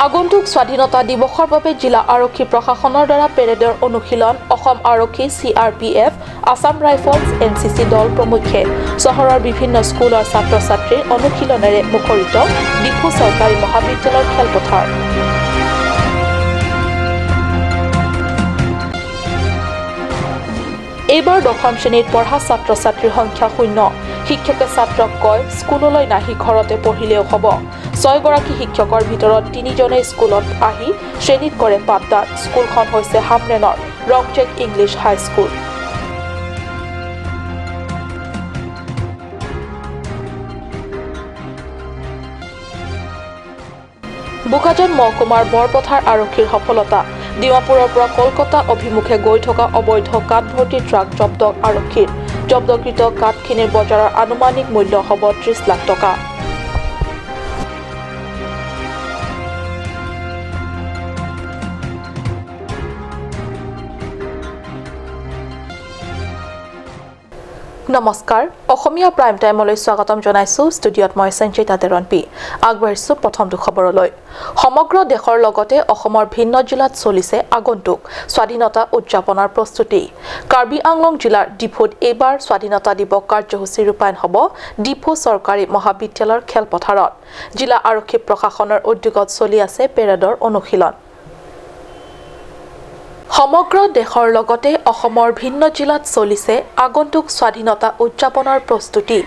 আগন্তুক স্বাধীনতা দিৱসৰ বাবে জিলা আৰক্ষী প্ৰশাসনৰ দ্বাৰা পেৰেডৰ অনুশীলন। অসম আৰক্ষী, CRPF, Assam rifles, NCC দল প্ৰমুখ্যে চহৰৰ বিভিন্ন স্কুলৰ ছাত্ৰ ছাত্ৰীৰ অনুশীলনেৰে মুখৰিত ডিফু চৰকাৰী মহাবিদ্যালয়ৰ খেলপথাৰ। এইবাৰ দশম শ্ৰেণীত পঢ়া ছাত্ৰ ছাত্ৰীৰ সংখ্যা শূন্য। শিক্ষকে ছাত্ৰক কয়, স্কুললৈ নাহি ঘৰতে পঢ়িলেও হ'ব। ছয়গৰাকী শিক্ষকৰ ভিতৰত তিনিজনে স্কুলত আহি শ্ৰেণীত কৰে পাঠদান। স্কুলখন হৈছে হামৰেনৰ ৰংজেক ইংলিছ হাইস্কুল। বোকাজান মহকুমাৰ বৰপথাৰ আৰক্ষীৰ সফলতা। ডিমাপুৰৰ পৰা কলকাতা অভিমুখে গৈ থকা অবৈধ কাঠভৰ্তি ট্ৰাক জব্দ আৰক্ষীৰ। জব্দকৃত কাঠখিনিৰ বজাৰৰ আনুমানিক মূল্য হ'ব 30 লাখ টকা। নমস্কাৰ, অসমীয়া প্ৰাইম টাইমলৈ স্বাগতম জনাইছোঁ। ষ্টুডিঅ'ত মই সঞ্চিতা তেৰণপি। আগবাঢ়িছোঁ প্ৰথমটো খবৰলৈ। সমগ্ৰ দেশৰ লগতে অসমৰ ভিন্ন জিলাত চলিছে আগন্তুক স্বাধীনতা উদযাপনৰ প্ৰস্তুতি। কাৰ্বি আংলং জিলাৰ ডিফুত এইবাৰ স্বাধীনতা দিৱস কাৰ্যসূচী ৰূপায়ণ হ'ব ডিফু চৰকাৰী মহাবিদ্যালয়ৰ খেলপথাৰত। জিলা আৰক্ষী প্ৰশাসনৰ উদ্যোগত চলি আছে পেৰেডৰ অনুশীলন। সমগ্ৰ দেশৰ লগতে অসমৰ ভিন্ন জিলাত চলিছে আগন্তুক স্বাধীনতা উদযাপনৰ প্ৰস্তুতি।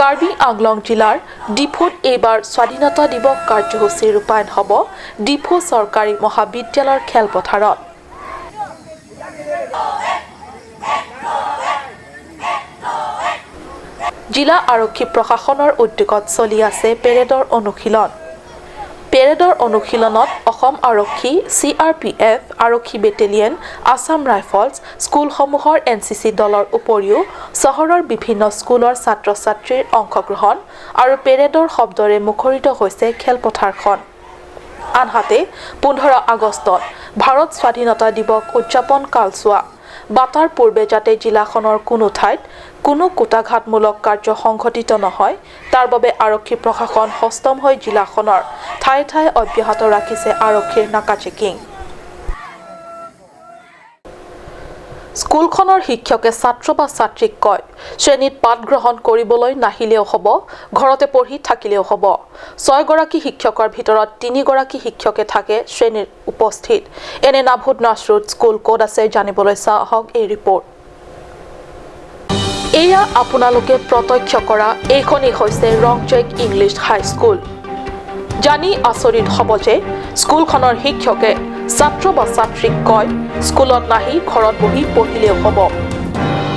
কাৰ্বি আংলং জিলাৰ ডিফুত এইবাৰ স্বাধীনতা দিৱস কাৰ্যসূচী ৰূপায়ণ হ'ব ডিফু চৰকাৰী মহাবিদ্যালয়ৰ খেলপথাৰত। জিলা আৰক্ষী প্ৰশাসনৰ উদ্যোগত চলি আছে পেৰেডৰ অনুশীলন। পেৰেডৰ অনুশীলনত অসম আৰক্ষী, চিআৰপিএফ, আৰক্ষী বেটেলিয়ন, আছাম ৰাইফলছ, স্কুলসমূহৰ এনচিচি দলৰ উপৰিও চহৰৰ বিভিন্ন স্কুলৰ ছাত্ৰ ছাত্ৰীৰ অংশগ্ৰহণ আৰু পেৰেডৰ শব্দৰে মুখৰিত হৈছে খেলপথাৰখন। আনহাতে 15 আগষ্টত ভাৰত স্বাধীনতা দিৱস উদযাপন কালচোৱা বাটাৰ পূৰ্বে যাতে জিলাখনৰ কোনো ঠাইত কোনো কূটাঘাতমূলক কাৰ্য সংঘটিত নহয়, তাৰ বাবে আৰক্ষী প্ৰশাসন সষ্টম হৈ জিলাখনৰ ঠায়ে ঠায়ে অব্যাহত ৰাখিছে আৰক্ষীৰ নাকা চেকিং। স্কুলখনৰ শিক্ষকে ছাত্ৰ বা ছাত্ৰীক কয়, শ্ৰেণীত পাঠ গ্ৰহণ কৰিবলৈ নাহিলেও হ'ব, ঘৰতে পঢ়ি থাকিলেও হ'ব। ছয়গৰাকী শিক্ষকৰ ভিতৰত তিনিগৰাকী শিক্ষকে থাকে শ্ৰেণীৰ উপস্থিত। এনে নাভূত নাশ্ৰুত স্কুল ক'ত আছে, জানিবলৈ চাওঁ আহক এই ৰিপৰ্ট। এয়া আপোনালোকে প্ৰত্যক্ষ কৰা এইখনেই হৈছে ৰংজেক ইংলিছ হাইস্কুল। জানি আচৰিত হ'ব যে স্কুলখনৰ শিক্ষকে ছাত্ৰ বা ছাত্ৰীক কয়, স্কুলত নাহি ঘৰত বহি পঢ়িলেও হ'ব।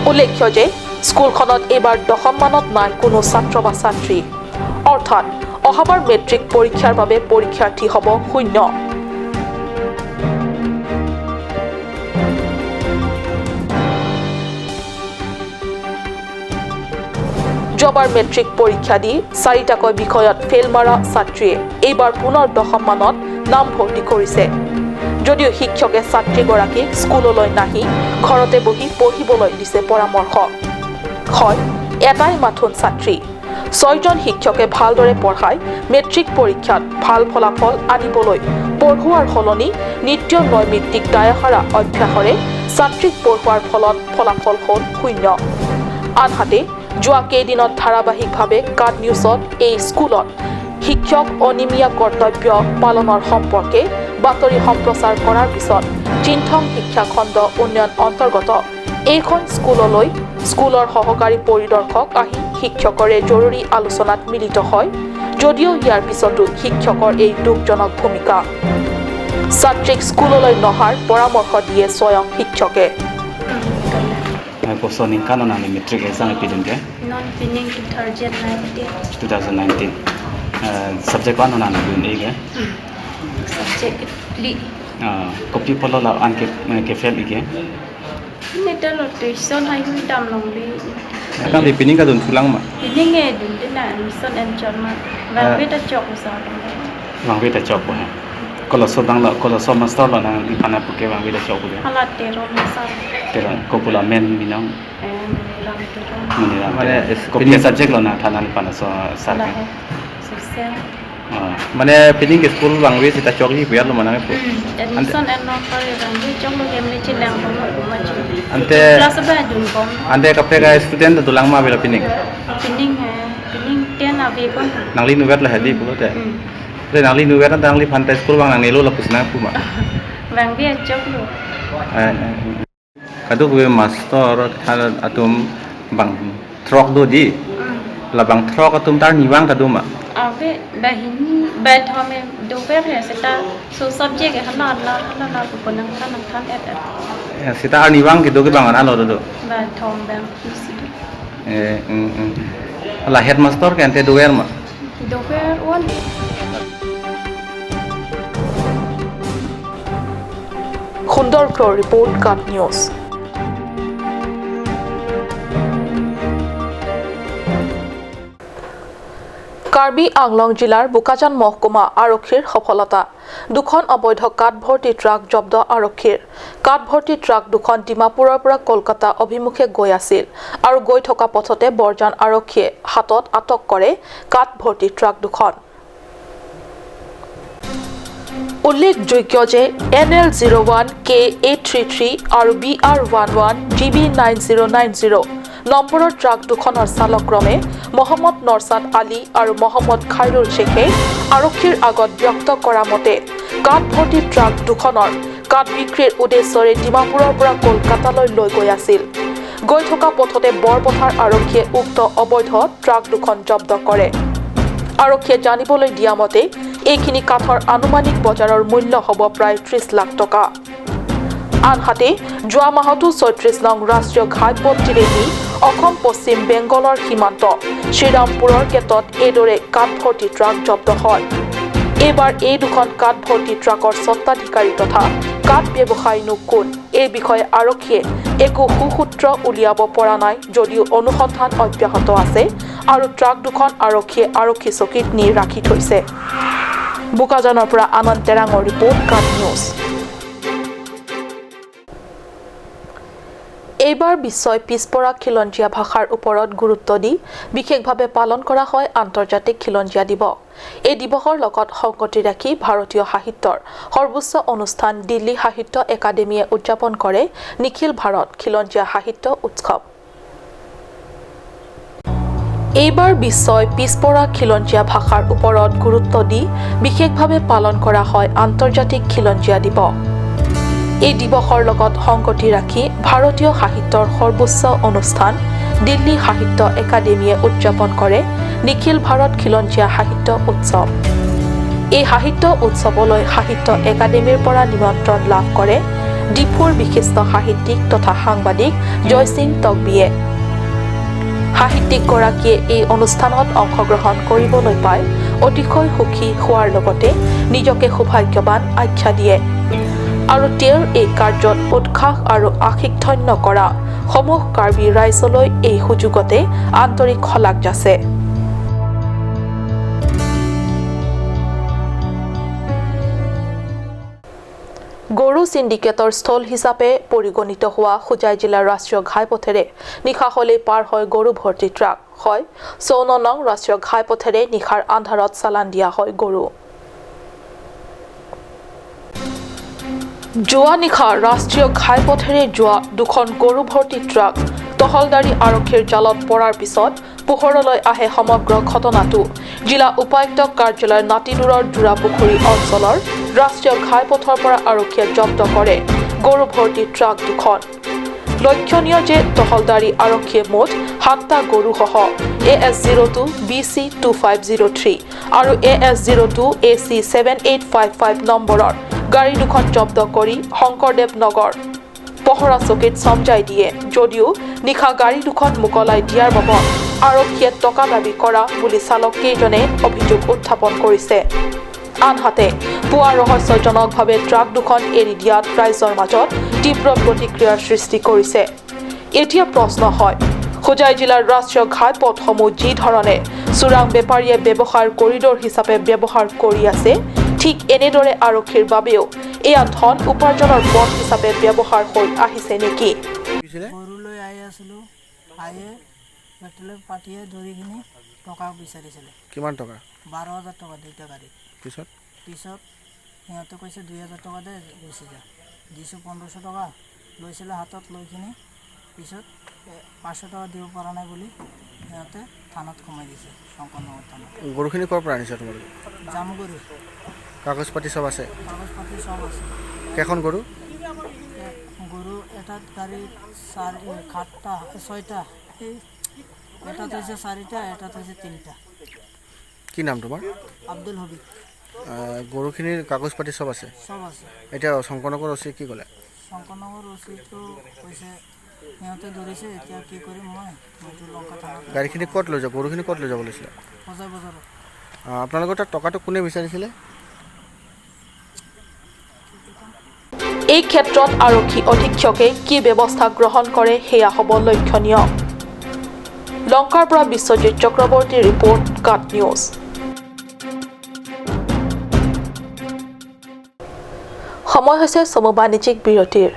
উল্লেখ্য যে স্কুলখনত এইবাৰ দশম মানত নাই কোনো ছাত্ৰ বা ছাত্ৰী। অৰ্থাৎ অহাবাৰ মেট্ৰিক পৰীক্ষাৰ বাবে পৰীক্ষাৰ্থী হ'ব শূন্য। যোৱাবাৰ মেট্ৰিক পৰীক্ষা দি চাৰিটাকৈ বিষয়ত ফেইল মাৰা ছাত্ৰীয়ে এইবাৰ পুনৰ দশম মানত নাম ভৰ্তি কৰিছে যদিও শিক্ষকে ছাত্ৰীগৰাকীক স্কুললৈ নাহি ঘৰতে বহি পঢ়িবলৈ দিছে পৰামৰ্শ। হয়, এটাই মাথোন ছাত্ৰী। ছয়জন শিক্ষকে ভালদৰে পঢ়াই মেট্ৰিক পৰীক্ষাত ভাল ফলাফল আনিবলৈ পঢ়োৱাৰ সলনি নিত্য নৈমিত্তিক দায়সাৰা অভ্যাসৰে ছাত্ৰীক পঢ়োৱাৰ ফলত ফলাফল হ'ল শূন্য। আনহাতে যোৱা কেইদিনত ধাৰাবাহিকভাৱে কাট নিউজত এই স্কুলত শিক্ষক অনিমীয়া কৰ্তব্য পালনৰ সম্পৰ্কে বাতৰি সম্প্ৰচাৰ কৰাৰ পিছত চিন্থং শিক্ষাখণ্ড উন্নয়ন অন্তৰ্গত এইখন স্কুললৈ স্কুলৰ সহকাৰী পৰিদৰ্শক আহি শিক্ষকৰে জৰুৰী আলোচনাত মিলিত হয় যদিও ইয়াৰ পিছতো শিক্ষকৰ এই দুখজনক ভূমিকা। ছাত্ৰীক স্কুললৈ নহাৰ পৰামৰ্শ দিয়ে স্বয়ং শিক্ষকে। Ko so ning kano na ni matric exam epidem ke? Non pining 2019. 2019 subject ano na ni dun ege? Subject li. Copy polo la an ke ke fail ige? Ne ta lo tuition hai hui dam long li. Kang di pining ka dun thulang ma? Pining e dun de na mission and chon ma wang we ta chok sa. Wang we ta chok bo ko lo so dang la ko lo so master la na ni pana pu ke wang we ta chok bo. Hala tero ma sa. Tero ko pula men minong. Eh ram tero. Mani ram. Mane ko pi subject la na thana ni pana so sar la ke? Social. মানে pining school bangwe sita chok hi puyat lo manang pu admission and no kore bangwe chok lo gemne chilang ko ma chi ante class ba jun kom ante kapte ka student dulang ma bela pining pining ha pining 10 ave kon nangli nuwet la hadi pu te le nangli nuwet nangli phanta school bang nang nelo la pusna pu ma bangwe chok lo kadu gue master thal atum bang trok do di la bang trok atum tar niwang kadu ma ave bahini ba thome do ber he seta so subject hala la hala la ko nang than nang than et et seta niwang ki do ke bang alo do ba thom bang la headmaster ke ante do wer ma do wer one. Sundar Kro report, Cut News. Karbi Anglong জিলাৰ বোকাজান মহকুমা আৰক্ষীৰ সফলতা। দুখন অবৈধ কাঠভৰ্তি truck জব্দ আৰক্ষীৰ। কাঠভৰ্তি truck দুখন ডিমাপুৰৰ পৰা কলকাতা অভিমুখে গৈ আছিল আৰু গৈ থকা পথতে বৰজান আৰক্ষীয়ে হাতত আটক কৰে কাঠভৰ্তি ট্ৰাক দুখন। উল্লেখযোগ্য যে NL 01 K 833 আৰু BR 11 GB 9090 নম্বৰৰ ট্ৰাক দুখনৰ চালক ক্ৰমে মহম্মদ নৰচাদ আলী আৰু মহম্মদ খাইৰুল শ্বেখে আৰক্ষীৰ আগত ব্যক্ত কৰা মতে কাঠভৰ্তি ট্ৰাক দুখনৰ কাঠ বিক্ৰীৰ উদ্দেশ্যৰে ডিমাপুৰৰ পৰা কলকাতালৈ লৈ গৈ আছিল। গৈ থকা পথতে বৰপথাৰ আৰক্ষীয়ে উক্ত অবৈধ ট্ৰাক দুখন জব্দ কৰে। আৰক্ষীয়ে জানিবলৈ দিয়া মতে এইখিনি কাঠৰ আনুমানিক বজাৰৰ মূল্য হ'ব প্ৰায় 30 লাখ টকা। আনহাতে যোৱা মাহতো 36 নং ৰাষ্ট্ৰীয় ঘাইপথটিৰে নি অসম পশ্চিম বেংগলৰ সীমান্ত শ্ৰীৰামপুৰৰ গেটত এইদৰে কাঠভৰ্তি ট্ৰাক জব্দ হয়। এইবাৰ এই দুখন কাঠভৰ্তি ট্ৰাকৰ স্বত্বাধিকাৰী তথা কাঠ ব্যৱসায়ীনো কোন এই বিষয়ে আৰক্ষীয়ে একো সুসূত্ৰ উলিয়াব পৰা নাই যদিও অনুসন্ধান অব্যাহত আছে আৰু ট্ৰাক দুখন আৰক্ষীয়ে আৰক্ষী চকীত নি ৰাখি থৈছে। বোকাজানৰ পৰা আনন্দ তেৰাঙৰ ৰিপৰ্ট, কাট নিউজ। এইবাৰ বিশ্বই পিছপৰা খিলঞ্জীয়া ভাষাৰ ওপৰত গুৰুত্ব দি বিশেষভাৱে পালন কৰা হয় আন্তৰ্জাতিক খিলঞ্জীয়া দিৱস। এই দিৱসৰ লগত সংগতি ৰাখি ভাৰতীয় সাহিত্যৰ সৰ্বোচ্চ অনুষ্ঠান দিল্লী সাহিত্য একাডেমীয়ে উদযাপন কৰে নিখিল ভাৰত খিলঞ্জীয়া সাহিত্য উৎসৱ। এইবাৰ বিশ্বই পিছপৰা খিলঞ্জীয়া ভাষাৰ ওপৰত গুৰুত্ব দি বিশেষভাৱে পালন কৰা হয় আন্তৰ্জাতিক খিলঞ্জীয়া দিৱস। এই দিৱসৰ লগত সংগতি ৰাখি ভাৰতীয় সাহিত্যৰ সৰ্বোচ্চ অনুষ্ঠান দিল্লী সাহিত্য একাডেমীয়ে উদযাপন কৰে নিখিল ভাৰত খিলঞ্জীয়া সাহিত্য উৎসৱ। এই সাহিত্য উৎসৱলৈ সাহিত্য একাডেমীৰ পৰা নিমন্ত্ৰণ লাভ কৰে ডিফুৰ বিশিষ্ট সাহিত্যিক তথা সাংবাদিক জয়সিং তকবিয়ে। সাহিত্যিকগৰাকীয়ে এই অনুষ্ঠানত অংশগ্ৰহণ কৰিবলৈ পাই অতিশয় সুখী হোৱাৰ লগতে নিজকে সৌভাগ্যৱান আখ্যা দিয়ে আৰু তেওঁৰ এই কাৰ্যত উৎসাহ আৰু আশীষধন্য কৰা সমূহ কাৰ্বি ৰাইজলৈ এই সুযোগতে আন্তৰিক শলাগ যাচে। গৰু চিণ্ডিকেটৰ স্থল হিচাপে পৰিগণিত হোৱা হোজাই জিলাৰ ৰাষ্ট্ৰীয় ঘাইপথেৰে নিশা হ'লেই পাৰ হয় গৰু ভৰ্তি ট্ৰাক। হয় 54 নং ৰাষ্ট্ৰীয় ঘাইপথেৰে নিশাৰ আন্ধাৰত চালান দিয়া হয় গৰু। যোৱা নিশা ৰাষ্ট্ৰীয় ঘাইপথেৰে যোৱা দুখন গৰু ভৰ্তি ট্ৰাক তহলদাৰী আৰক্ষীৰ জালত পৰাৰ পিছত পোহৰলৈ আহে সমগ্ৰ ঘটনাটো। জিলা উপায়ুক্ত কাৰ্যালয়ৰ নাতিদূৰৰ জোৰাপুখুৰী অঞ্চলৰ ৰাষ্ট্ৰীয় ঘাইপথৰ পৰা আৰক্ষীয়ে জব্দ কৰে গৰু ভৰ্তি ট্ৰাক দুখন। লক্ষণীয় যে তহলদাৰী আৰক্ষীয়ে মুঠ 7টা গৰুসহ AS 02 BC 2503 আৰু AS 02 AC 7855 নম্বৰৰ গাড়ী দুখন জব্দ কৰি শংকৰদেৱ নগৰ পহৰা চকীত চমজাই দিয়ে যদিও নিশা গাড়ী দুখন মোকলাই দিয়াৰ বাবদ আৰক্ষীয়ে টকা দাবী কৰা বুলি চালককেইজনে অভিযোগ উত্থাপন কৰিছে। আনহাতে পুৱা ৰহস্যজনকভাৱে ট্ৰাক দুখন এৰি দিয়াত ৰাইজৰ মাজত তীব্ৰ প্ৰতিক্ৰিয়াৰ সৃষ্টি কৰিছে। এতিয়া প্ৰশ্ন হয়, হোজাই জিলাৰ ৰাষ্ট্ৰীয় ঘাইপথসমূহ যি ধৰণে চোৰাং বেপাৰীয়ে ব্যৱসায়ৰ কৰিডৰ হিচাপে ব্যৱহাৰ কৰি আছে, ঠিক এনেদৰে আৰক্ষীৰ বাবেও এয়া ধন উপাৰ্জনৰ পথ হিচাপে ব্যৱহাৰ হৈ আহিছে নেকি? গৰুলৈ আহি আছিলোঁ, আহি পেট্ৰলে পাৰ্টিয়ে ধৰি কিনি টকা বিচাৰিছিলে। কিমান টকা? 12,000 টকা দুইটা গাড়ীত। পিছত? পিছত সিহঁতে কৈছে 2,000 টকা দে, গুচি যা। দিছোঁ 1,500 টকা, লৈছিলে হাতত লৈ কিনি পিছত 500 টকা দিব পৰা নাই বুলি সিহঁতে থানাত সোমাই দিছে, শংকৰনগৰ থানাত। গৰুখিনি ক'ৰ পৰা আনিছা তোমালোকে? জামুগুৰি। কাগজ পাতি চব আছে? কাগজ পাতি চব আছে। কেইখন গৰু? গৰু এটাত গাড়ীত 7টা 6টা, এই এটাত হৈছে 4টা, এটাত হৈছে 3টা। কি নাম তোমাৰ? আব্দুল হবিব। গৰুখিনিৰ কাগজ পাতি চব আছে? চব আছে। এতিয়া শংকৰনগৰ অচি কি ক'লে? শংকৰনগৰ অচিটো কৈছে সিহঁতে ধৰিছে, এতিয়া কি কৰিম মই, মইতো লংকা থানাত। গাড়ীখিনি ক'ত লৈ যাব, গৰুখিনি ক'ত লৈ যাব লৈছিলে? সজাই বজাৰত। আপোনালোকৰ তাত টকাটো কোনে বিচাৰিছিলে? এই ক্ষেত্ৰত আৰক্ষী অধীক্ষকে কি ব্যৱস্থা গ্ৰহণ কৰে সেয়া হ'ব লক্ষণীয়। লংকাৰ পৰা বিশ্বজিৎ চক্ৰৱৰ্তীৰ ৰিপৰ্ট, কাট নিউজ। সময় হৈছে চমু বাণিজ্যিক বিৰতিৰ।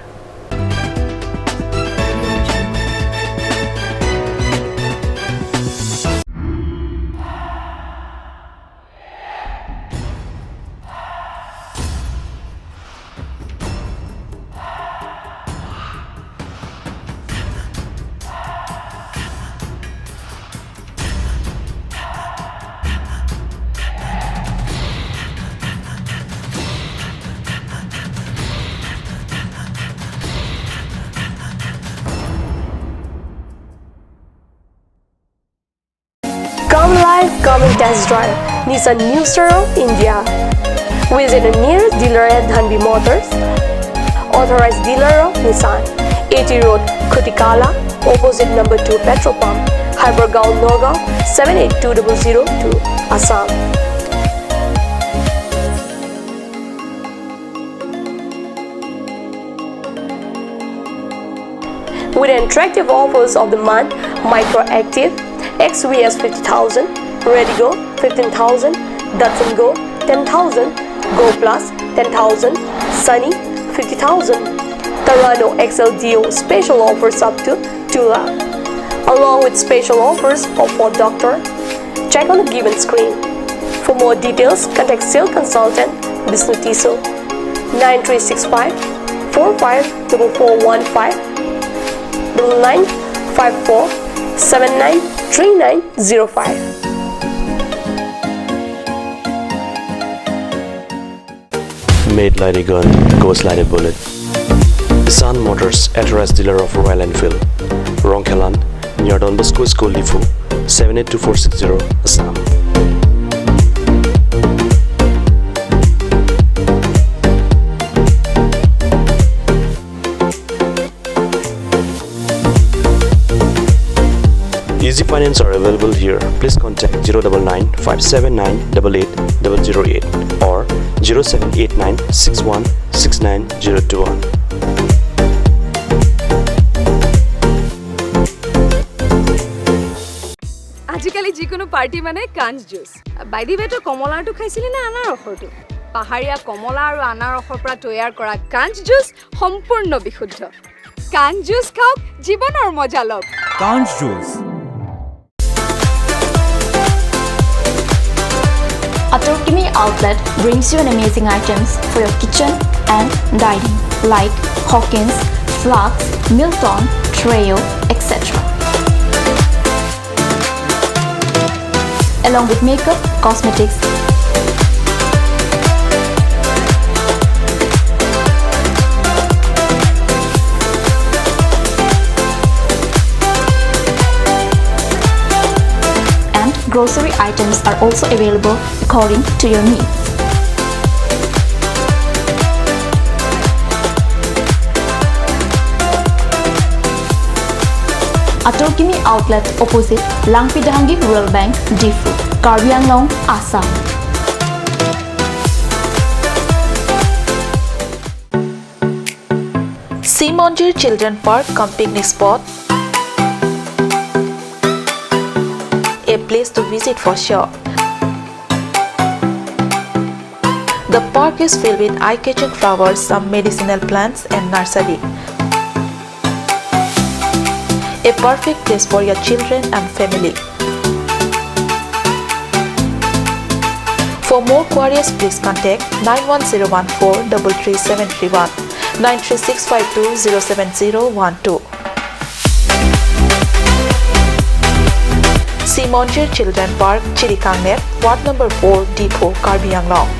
Come live, come and test drive Nissan New Star of India. Visit the nearest dealer at Dhanbi Motors, authorized dealer of Nissan, AT Road, Khutikala, opposite number 2 petrol pump, Hypergaon, Nagaon, 782002, Assam. With attractive offers of the month, Micro Active, XVS 50,000, Redigo 15,000, Datsun Go 10,000, Go Plus 10,000, Sunny 50,000, Terrano XLDO special offers up to 2 lakh, along with special offers of Ford Doctor. Check on the given screen. For more details, contact sales consultant Bishnu Tiso 9365 454415 9954 793905. Made like a gun, goes like a bullet. Nissan Motors, authorized dealer of Royal Enfield, Rongkhelan, near Don Bosco School, Diphu, 782460, Assam. Easy finance are available here. Please contact 099 579 88 008 or 0789 61 69 021. আজিকালি যিকোনো party মানে কাঞ্চ juice. By the ৱে, তই কমলাৰটো খাইছিলি নে আনাৰসৰটো? পাহাৰীয়া কমলা আৰু আনাৰসৰ পৰা তৈয়াৰ কৰা কাঞ্চ জুচ সম্পূৰ্ণ বিশুদ্ধ। কাঞ্চ জুচ খাওক, জীৱনৰ মজা লওক। কাঞ্চ juice. Atorkimi outlet brings you an amazing items for your kitchen and dining like Hawkins, Flux, Milton, Treo, etc. Along with makeup, cosmetics, and grocery items are also available according to your needs. Atorkimi outlet opposite Langpidahangi Rural Bank, Diphu, Karbi Anglong, Assam. Simonjir Children Park cum picnic spot, a place to visit for sure. The park is filled with eye-catching flowers, some medicinal plants and nursery. A perfect place for your children and family. For more queries, please contact 91014 33731, 93652 07012. Simonjir Children Park, Chirikangnep, Ward Number 4, Depot, Karbi Anglong.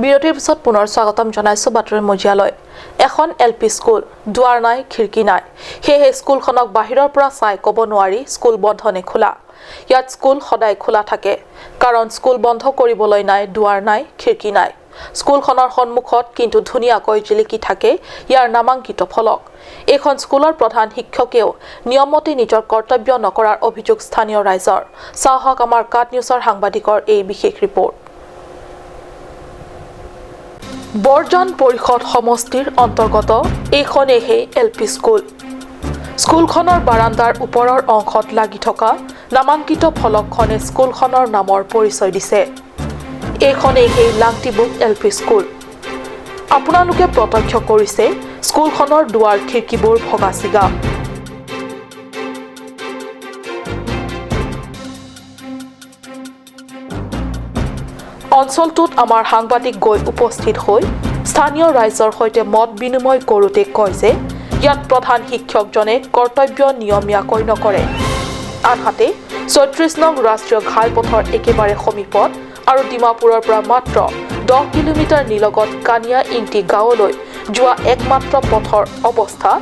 বিৰতিৰ পিছত পুনৰ স্বাগতম জনাইছো বাতৰি মজিয়ালৈ। এখন L P school, দুৱাৰ নাই, খিৰিকী নাই। সেয়েহে স্কুলখনক বাহিৰৰ পৰা চাই ক'ব নোৱাৰি স্কুল বন্ধ নে খোলা। ইয়াত স্কুল সদায় খোলা থাকে, কাৰণ স্কুল বন্ধ কৰিবলৈ নাই, দুৱাৰ নাই, খিৰিকী নাই। স্কুলখনৰ সন্মুখত কিন্তু ধুনীয়াকৈ জিলিকি থাকে ইয়াৰ নামাংকিত ফলক। এইখন স্কুলৰ প্ৰধান শিক্ষকেও নিয়মমতে নিজৰ কৰ্তব্য নকৰাৰ অভিযোগ স্থানীয় ৰাইজৰ। চাহক আমাৰ কাট নিউজৰ সাংবাদিকৰ এই বিশেষ ৰিপৰ্ট। বৰজন পৰিষদ সমষ্টিৰ অন্তৰ্গত এইখনেই সেই এল পি স্কুল। স্কুলখনৰ বাৰান্দাৰ ওপৰৰ অংশত লাগি থকা নামাংকিত ফলকখনে স্কুলখনৰ নামৰ পৰিচয় দিছে। এইখনেই সেই লাংটিবুক এল পি স্কুল। আপোনালোকে প্ৰত্যক্ষ কৰিছে স্কুলখনৰ দুৱাৰ খিৰিকীবোৰ ভগা চিগা। অঞ্চলটোত আমাৰ সাংবাদিক গৈ উপস্থিত হৈ স্থানীয় ৰাইজৰ সৈতে মত বিনিময় কৰোঁতে কয় যে ইয়াত প্ৰধান শিক্ষকজনে কৰ্তব্য নিয়মীয়াকৈ নকৰে। আনহাতে 36 নং ৰাষ্ট্ৰীয় ঘাইপথৰ একেবাৰে সমীপত আৰু ডিমাপুৰৰ পৰা মাত্ৰ 10 কিলোমিটাৰ নিলগত কানিয়া ইংটি গাঁৱলৈ যোৱা একমাত্ৰ পথৰ অৱস্থা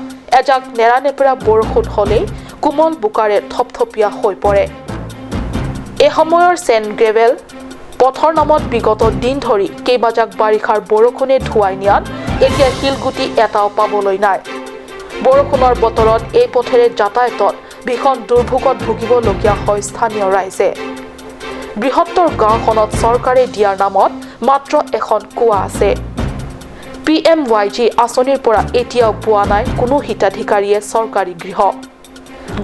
এজাক নেৰানেপেৰা বৰষুণ হ'লেই কোমল বোকাৰে থপথপীয়া হৈ পৰে। এই সময়ৰ চেণ্ড গ্ৰেভেল পথৰ নামত বিগত দিন ধৰি কেইবাজাক বাৰিষাৰ বৰষুণে ধুৱাই নিয়াত এতিয়া শিলগুটি এটাও পাবলৈ নাই। বৰষুণৰ বতৰত এই পথেৰে যাতায়াতত ভীষণ দুৰ্ভোগত ভুগিবলগীয়া হয় স্থানীয় ৰাইজে। বৃহত্তৰ গাঁওখনত চৰকাৰে দিয়াৰ নামত মাত্ৰ এখন কুঁৱা আছে। PMYG আঁচনিৰ পৰা এতিয়াও পোৱা নাই কোনো হিতাধিকাৰীয়ে চৰকাৰী গৃহ।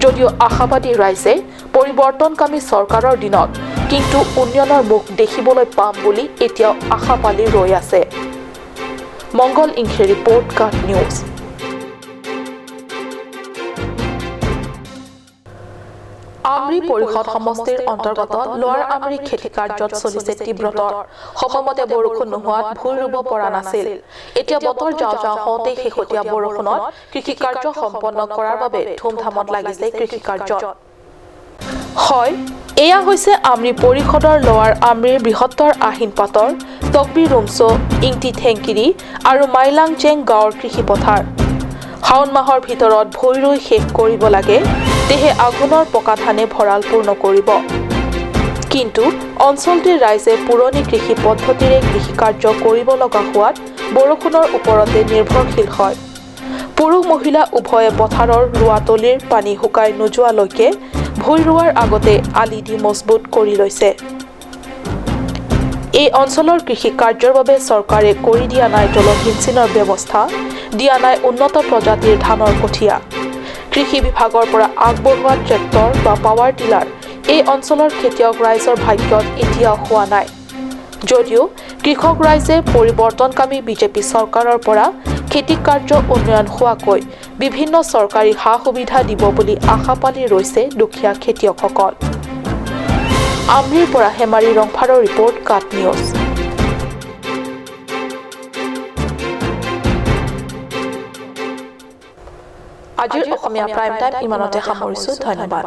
যদিও আশাবাদী ৰাইজে পৰিৱৰ্তনকামী চৰকাৰৰ দিনত কিন্তু উন্নয়নৰ মুখ দেখিবলৈ পাম বুলি এতিয়াও আশা পালি ৰৈ আছে। মংগল ইংখে ৰিপৰ্ট, কাট নিউজ। আমৰি পৰিষদ সমষ্টিৰ অন্তৰ্গত লোৱাৰ আমৰি খেতি কাৰ্যত চলিছে তীব্ৰতৰ। সময়মতে বৰষুণ নোহোৱাত ভূঁই ৰুব পৰা নাছিল। এতিয়া বতৰ যাওঁ যাওঁ হওঁতেই শেহতীয়া বৰষুণত কৃষি কাৰ্য সম্পন্ন কৰাৰ বাবে ধুমধামত লাগিছে কৃষি কাৰ্যত। হয়, এয়া হৈছে আমৰি পৰিষদৰ লোৱাৰ আমৰিৰ বৃহত্তৰ আহিন পাতৰ তকবি ৰুমচ, ইংটি ঠেংকিৰি আৰু মাইলাংচেং গাঁৱৰ কৃষি পথাৰ। শাওণ মাহৰ ভিতৰত ভূঁই ৰুই শেষ কৰিব লাগে, তেহে আঘোণৰ পকা ধানে ভঁৰাল পূৰ্ণ কৰিব। কিন্তু অঞ্চলটিৰ ৰাইজে পুৰণি কৃষি পদ্ধতিৰে কৃষিকাৰ্য কৰিব লগা হোৱাত বৰষুণৰ ওপৰতে নিৰ্ভৰশীল হয়। পুৰুষ মহিলা উভয়ে পথাৰৰ ৰোৱাতলিৰ পানী শুকাই নোযোৱালৈকে ভূঁই ৰোৱাৰ আগতে আলি দি মজবুত কৰি লৈছে। এই অঞ্চলৰ কৃষি কাৰ্যৰ বাবে চৰকাৰে কৰি দিয়া নাই জলসিঞ্চনৰ ব্যৱস্থা, দিয়া নাই উন্নত প্ৰজাতিৰ ধানৰ কঠীয়া। কৃষি বিভাগৰ পৰা আগবঢ়োৱা ট্ৰেক্টৰ বা পাৱাৰ টিলাৰ এই অঞ্চলৰ খেতিয়ক ৰাইজৰ ভাগ্যত এতিয়াও হোৱা নাই। যদিও কৃষক ৰাইজে পৰিৱৰ্তনকামী বিজেপি চৰকাৰৰ পৰা খেতি কাৰ্য উন্নয়ন হোৱাকৈ বিভিন্ন চৰকাৰী সা সুবিধা দিব বুলি আশা পালি ৰৈছে দুখীয়া খেতিয়কসকল। আমৰিৰ পৰা হেমাৰী ৰংফাৰৰ ৰিপৰ্ট, কাট নিউজ। আজিৰ অসমীয়া প্ৰাইম টাইম ইমানতে সামৰিছো। ধন্যবাদ।